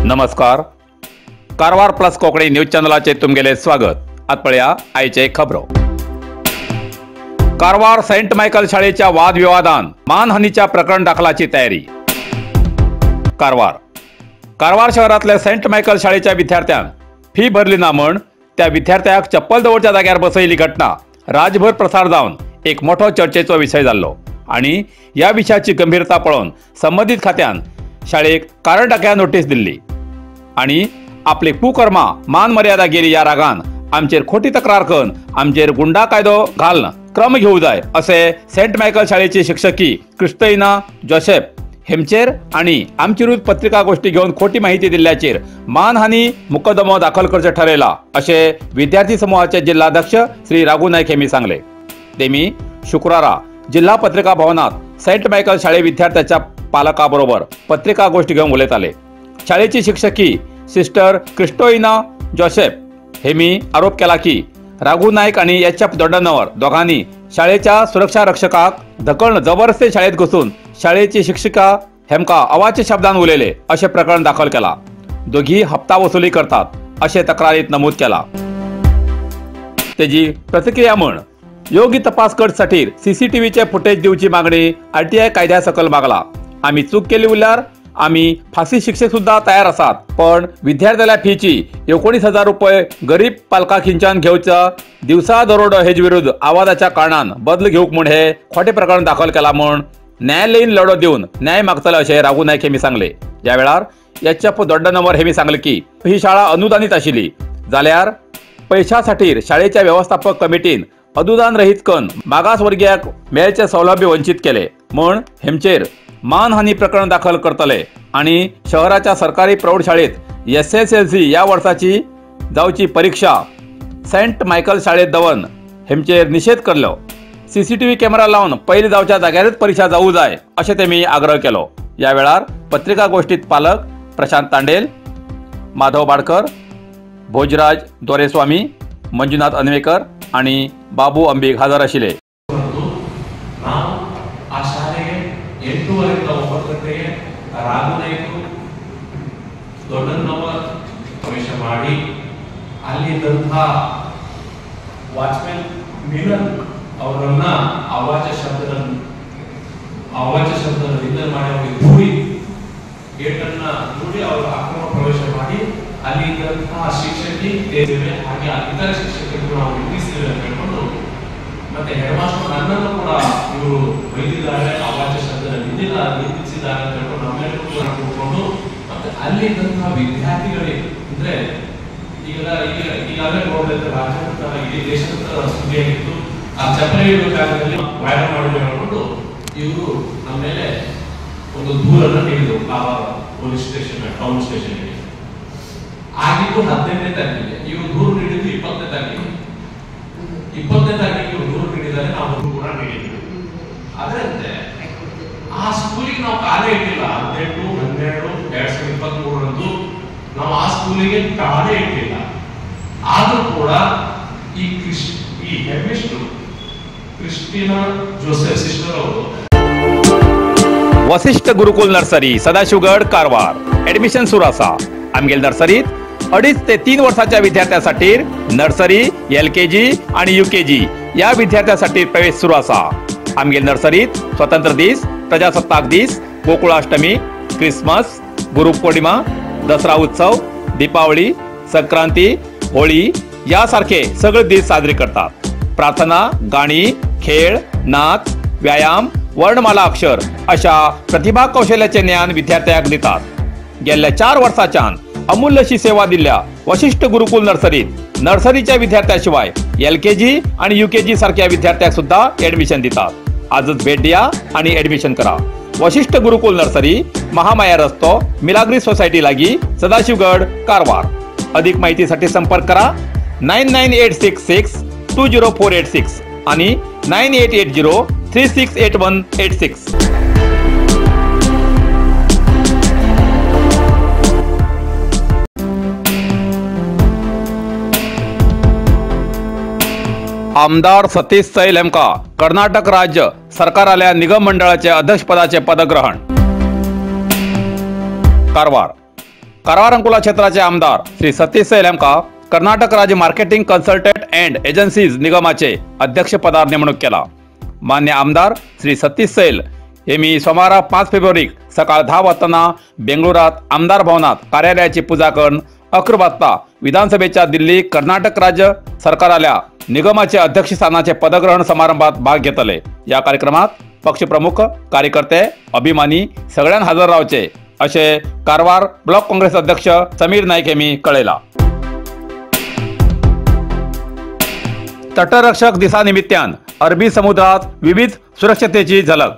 नमस्कार, Karwar plus Konkani news चॅनलाचे तुमगेले स्वागत. आत पळया आयचे खबरो. कारवार सेंट मायकल शाळेच्या वादविवादान मानहानीच्या प्रकरण दाखलाची तयारी. कारवार कारवार शहरातल्या सेंट मायकल शाळेच्या विद्यार्थ्यान फी भरली ना म्हण त्या विद्यार्थ्याक चप्पल दवरच्या जाग्यार बसयली घटना राजभर प्रसार जावन एक मोठो चर्चेचो विशय जाल्लो आनी ह्या विशयाची गंभीरता पळोवन संबंदीत खात्यान शाळेक कारण दाखया नोटीस दिल्ली आनी आपली कुकर्मा मान मर्यादा गेली ह्या रागान आमचेर खोटी तक्रार करून आमचेर गुंडा कायदो घालून क्रम घेऊ जाय असे सेंट मायकल शाळेची शिक्षकी क्रिस्टइना जोसेफ हेमचेर आणि आमचेरूच पत्रिका गोष्टी घेऊन खोटी माहिती दिल्ल्याचेर मानहानी मुकदमो दाखल करचे ठरयला असे विद्यार्थी समूहाचे जिल्हाध्यक्ष श्री राघू नाईक हेमी सांगले. तेमी शुक्रारा जिल्हा पत्रिका भवनात सेंट मायकल शाळे विद्यार्थ्याच्या पालकाबरोबर पत्रिका गोष्टी घेऊन उलयताले. शाळेची शिक्षकी सिस्टर क्रिस्टोइना जोसेफ हेमी आरोप केला की राघू नाईक आणि एच एफ दोड्डनवर दोघांनी शाळेच्या सुरक्षा रक्षकाक धकळून जबरदस्ती शाळेत घुसून शाळेची शिक्षिका हेमका अवाच्य शब्दान उलयले असे प्रकरण दाखल केला. दोघी हप्ता वसुली करतात असे तक्रारीत नमूद केला. तेजी प्रतिक्रिया म्हण योग्य तपास करसाठी सीसीटीव्हीचे फुटेज दिवची मागणी आरटीआय कायद्या सकल मागला. आम्ही चूक केली उरल्यार आम्ही फाशी शिक्षक सुद्धा तयार आसात, पण विद्यार्थ्याला फीची 19,000 रुपये गरीब पालका खिंचान घेवचा दिवसा दरोडो हेज विरुद्ध आवाजाच्या कारणान बदल घेवंक म्हूण हे खोटे प्रकरण दाखल केला म्हूण न्यायालयीन लढो दिवन न्याय मागतले अशें राघू नाईक हेमी सांगले. ह्या वेळार एच एफ दोड्डनवर हेमी सांगले की ही शाळा अनुदानीत आशिल्ली जाल्यार पैशा खातीर शाळेच्या व्यवस्थापक कमिटीन अनुदान रहित कन मागासवर्गीयाक मेळचे सौलभ्य वंचित केले म्हूण हेमचेर मानहानी प्रकरण दाखल करतले आणि शहराच्या सरकारी प्रौढशाळेत SSLC या वर्षाची जावची परीक्षा सेंट मायकल शाळेत दवन हेमचेर निषेध करलो. सीसीटीव्ही कॅमेरा लावन पयली जावच्या जाग्यारच परीक्षा जावू जाय अशें तेमी आग्रह केलो. ह्या वेळार पत्रिका गोष्टीत पालक प्रशांत तांडेल, माधव बाडकर, भोजराज दोरेस्वामी, मंजुनाथ अन्वेकर आणि बाबू अंबीक हजर आशिल्ले. 8:30 9 ಗಂಟೆಗೆ ರಾಘು ನಾಯ್ಕರು ದೊಡ್ಡನ್ನವರ್ ಪ್ರವೇಶ ಮಾಡಿ ಅಲ್ಲಿದ್ದಂತಹ ವಾಚ್ಮ್ಯಾನ್ ಮಿಲನ್ ಅವರನ್ನ ಅವಾಚ್ಯ ಶಬ್ದದ ನಿಂದನೆ ಮಾಡಿ ಅವರಿಗೆ ದೂಡಿ ಗೇಟನ್ನ ದೂಡಿ ಅವರು ಅಕ್ರಮ ಪ್ರವೇಶ ಮಾಡಿ ಅಲ್ಲಿ ಇದ್ದಂತಹ ಶಿಕ್ಷಕಿ ಹಾಗೆ ಇತರ ಶಿಕ್ಷಕರು ನಾವು ನಿಂದಿಸ್ತೇವೆ ಅಂತ ಹೇಳ್ಕೊಂಡು ಮತ್ತೆ ಹೆಡ್ ಮಾಸ್ಟರ್ ನನ್ನನ್ನು ಕೂಡ ಇವರು ಬೈದಿದ್ದಾರೆ, ಅವಾಚ್ಯ ಶಬ್ದದ ನಿಂದಿಸಿದ್ದಾರೆ ಅಂತ ಹೇಳ್ಕೊಂಡು ನಮ್ಮ ಮೇಲೆ ಕೂಡ ಕೂತ್ಕೊಂಡು ಮತ್ತೆ ಅಲ್ಲಿ ಇದ್ದಂತಹ ವಿದ್ಯಾರ್ಥಿಗಳಿಗೆ ಅಂದ್ರೆ ಈಗಾಗಲೇ ನೋಡಿದ್ರೆ ರಾಜ್ಯದ ಇಡೀ ದೇಶದ ಸುದ್ದಿಯಾಗಿತ್ತು. ಆ ಚಪ್ಪಲಿ ಇಡುವ ಜಾಗದಲ್ಲಿ ವೈರಲ್ ಮಾಡಿದ್ರು ಹೇಳ್ಕೊಂಡು ಇವರು ನಮ್ಮ ಮೇಲೆ ಒಂದು ದೂರನ್ನು ನೀಡಿದರು ಕಾರವಾರ ಪೊಲೀಸ್ ಸ್ಟೇಷನ್ ಟೌನ್ ಸ್ಟೇಷನ್ಗೆ. ಆಗಿದ್ದು 18ನೇ ತಾರೀಕಿಗೆ, ಇವರು ದೂರು ನೀಡಿದ್ದು 20ನೇ ತಾರೀಕಿಗೆ. 20ನೇ ತಾರೀಕಿಗೆ ಇವರು ದೂರು ನೀಡಿದ್ದಾರೆ, ನಾವು ದೂರು ಕೂಡ ನೀಡಿದ್ದೀವಿ. ಅದರಂತೆ ಆ ಸ್ಕೂಲಿಗೆ ನಾವು ಕಾಲೇ ಇಟ್ಟಿಲ್ಲ. 18, 12, 2023 ನಾವು ಆ ಸ್ಕೂಲಿಗೆ ಕಾಲೇ ಇಟ್ಟಿಲ್ಲ. ಆದ್ರೂ ಕೂಡ ಈ ಹೆಡ್ಮಿಸ್ಟ್ರು ಕ್ರಿಸ್ಟಿನಾ ಜೋಸೆಫ್ ಸಿಸ್ಟರ್ ಅವರು. वसिष्ठ गुरुकुल नर्सरी सदाशिवगड कारवार ऍडमिशन सुरू आसा. आमगेल नर्सरीत 2.5 ते 3 वर्षाच्या विद्यार्थ्यांसाठी नर्सरी, LKG आणि UKG या विद्यार्थ्यांसाठी प्रवेश सुरू आसा. आमगेल नर्सरीत स्वतंत्र दीस, प्रजासत्ताक दीस, गोकुळाष्टमी, क्रिसमस, गुरुपौर्णिमा, दसरा उत्सव, दीपावली, संक्रांती, होळी यासारखे सगळे दीस साजरे करतात. प्रार्थना, गाणी, खेळ, नाच, व्यायाम, वर्णमाला अक्षर अशा प्रतिभा कौशल्याचे ज्ञान विद्यार्थ्यांक दितात. गेल्या 4 वर्षाच्यान अमूल्यशी सेवा दिल्या वशिष्ठ गुरुकुल नर्सरीत नर्सरीच्या विद्यार्थ्यांशिवाय LKG आणि UKG सारख्या विद्यार्थ्यांक सुद्धा ऍडमिशन दितात. आजच भेट द्या आणि ऍडमिशन करा. वशिष्ठ गुरुकुल नर्सरी, महामाया रस्तो, मिलाग्री सोसायटी लागी, सदाशिवगड, कारवार. अधिक माहितीसाठी संपर्क करा 99866 20486 आणि 9880 368186. आमदार सतीश सैल हेमका कर्नाटक राज्य सरकाराल्या निगम मंडळाचे अध्यक्षपदाचे पदग्रहण. कारवार. कारवार अंकोला क्षेत्राचे आमदार श्री सतीश सैल हांकां कर्नाटक राज्य मार्केटिंग कन्सल्टंट अँड एजन्सीज निगमाचे अध्यक्षपदार नेमणूक केला. मान्य आमदार श्री सतीश सैल हे मी सोमारा 5 फेब्रुवारीक सकाळ 10 वाजताना बेंगळुरात आमदार भवनात कार्यालयाची पूजा करून 11 वाजता विधानसभेच्या दिल्ली कर्नाटक राज्य सरकाराल्या निगमाचे अध्यक्षस्थानाचे पदग्रहण समारंभात भाग घेतले. या कार्यक्रमात पक्षप्रमुख, कार्यकर्ते, अभिमानी सगळ्यांना हजर रावचे असे कारवार ब्लॉक काँग्रेस अध्यक्ष समीर नाईक यांनी कळयला. तटरक्षक दिसानिमित्तान अरबी समुद्रात विविध सुरक्षतेची झलक.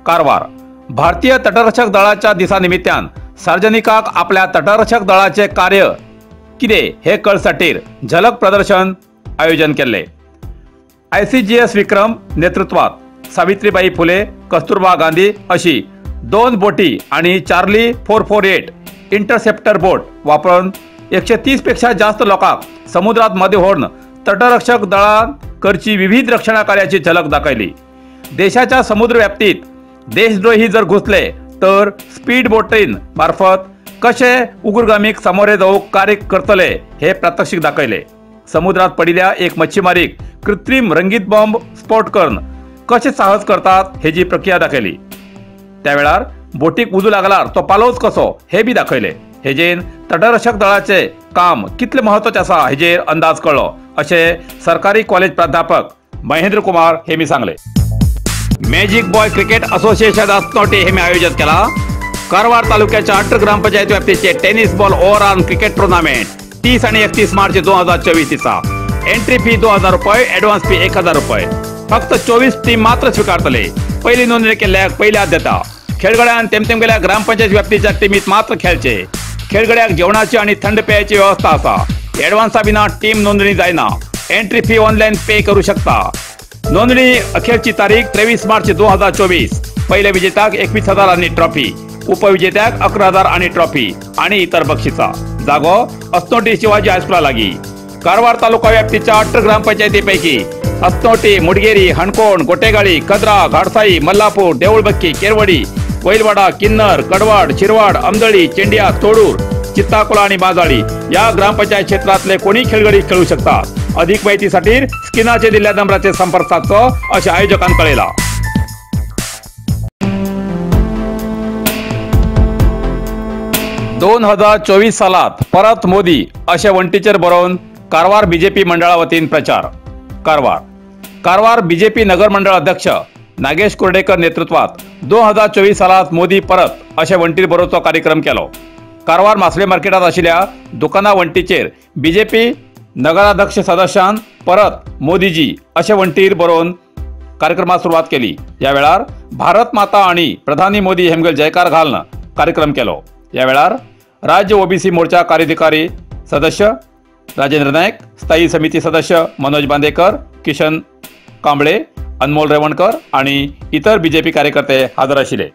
कारवार भारतीय तटरक्षक दळाच्या दिसानिमित्तान सार्वजनिकाक आपल्या तटरक्षक दळाचे कार्य कितें हे कळसाटीर झलक प्रदर्शन आयोजन केल्ले. ICGS विक्रम नेतृत्वात सावित्रीबाई फुले, कस्तुरबा गांधी अशी 2 बोटी आणि चार्ली 448 इंटरसेप्टर बोट वापरून 130 पेक्षा जास्त लोकांक समुद्रात मध्ये होऊन तटरक्षक दळान करची विविध रक्षणा कार्याची झलक दाखयली. देशाच्या समुद्र व्याप्तीत देशद्रोही जर घुसले तर स्पीड बोटीन मार्फत कशे उग्रगामीक सामोरे जावंक कार्य करतले हे प्रात्यक्षिक दाखयले. समुद्रात पडिल्ल्या एक मच्छीमारीक कृत्रिम रंगीत बॉम्ब स्फोट करून कशे साहस करतात हेजी प्रक्रिया दाखयली. त्या वेळार बोटीक उजू लागल्यार तो पालोच कसो हे बी दाखयले. हेजेन तटरक्षक दळाचे काम कितले महत्वाचे आसा हेजेर अंदाज कळ्ळो अशें सरकारी कॉलेज प्राध्यापक महेंद्र कुमार हे मी सांगले. मॅजिक बॉय क्रिकेट असोसिएशन असनोटी हे मी आयोजित केला कारवार तालुक्याच्या 18 gram panchayat व्याप्तीचे tennis ball overarm cricket tournament 30 आणि 31 मार्च 2024 दिसा. एंट्री फी 2000 रुपये, ॲडव्हान्स फी 1000 रुपये. फक्त 24 टीम मात्र स्वीकारतले. पहिली नोंदणी केल्ल्याक पहिली आद्यता. खेळगड्यान तेमतेमगेल्या ग्रामपंचायत व्याप्तीच्या टीमीत मात्र खेळचे. खेळगड्याक जेवणाची आणि थंड पेयाची व्यवस्था आसा. ॲडव्हान्सा विना टीम नोंदणी जायना. एंट्री फी ऑनलाईन पे करू शकता. नोंदणी अखेरची तारीख 23 मार्च 2024. पहिल्या विजेत्याक 21,000 आणि ट्रॉफी, उपविजेत्याक 11,000 आणि ट्रॉफी आणि इतर बक्षिसा. जागो असनोटी शिवाजी हायस्कुला लागी. कारवार तालुका व्याप्तीच्या 18 ग्रामपंचायतीपैकी असनोटी, मुडगेरी, हणकोण, गोटेगाळी, कद्रा, घाडसाई, मल्लापूर, देऊळबक्की, केरवडी, वैलवाडा, किन्नर, कडवाड, शिरवाड, अमदळी, चेंडिया, तोडूर, चित्ताकोला आणि माजाळी या ग्रामपंचायत क्षेत्रातले कोणी खेळगडी खेळू शकतात. अधिक माहितीसाठी स्क्रीनाचे दिल्या नंबराचे संपर्क साधचो असे आयोजकांनी कळयला. ...2024 सालात परत मोदी असे वण्टीचेर बरोवन कारवार बीजेपी मंडळा वतीन प्रचार. कारवार कारवार बीजेपी नगर मंडळ अध्यक्ष नागेश कुर्डेकर नेतृत्वात 2024 सालात मोदी परत असे वण्टीर बरोवचो कार्यक्रम केलो. कारवार मासळे मार्केटात आशिल्ल्या दुकाना वण्टीचेर बीजेपी नगराध्यक्ष सदस्यान परत मोदीजी असे वण्टीर बरोवन कार्यक्रमाक सुरवात केली. या वेळार भारत माता आणि प्रधानी मोदी हेमगेल जयकार घालून कार्यक्रम केलो. या वेळार राज्य ओबीसी मोर्चा कार्यधिकारी सदस्य राजेंद्र नाईक, स्थायी समिती सदस्य मनोज बांदेकर, किशन कांबळे, अनमोल रेवणकर आणि इतर बीजेपी कार्यकर्ते हजर आशिल्ले.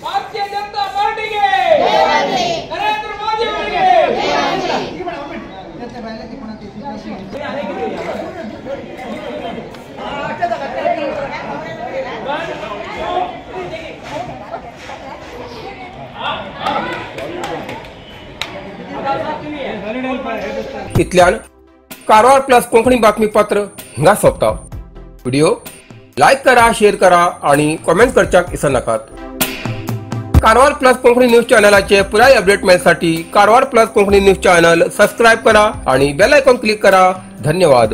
भारतीय जनता पार्टीಗೆ नरेंद्र मोदी ಅವರಿಗೆ. इतल्यान कारवार प्लस कोंकणी बातमीपत्र हिंगा सोंपता. व्हिडिओ लायक करा, शेअर करा आणि कॉमेंट करच्याक विसरनाकात. कारवार प्लस कोंकणी न्यूज चॅनलाचे पुराय update मेळसाठी Karwar plus Konkani news channel subscribe करा आणि बेल आयकॉन क्लिक करा. धन्यवाद.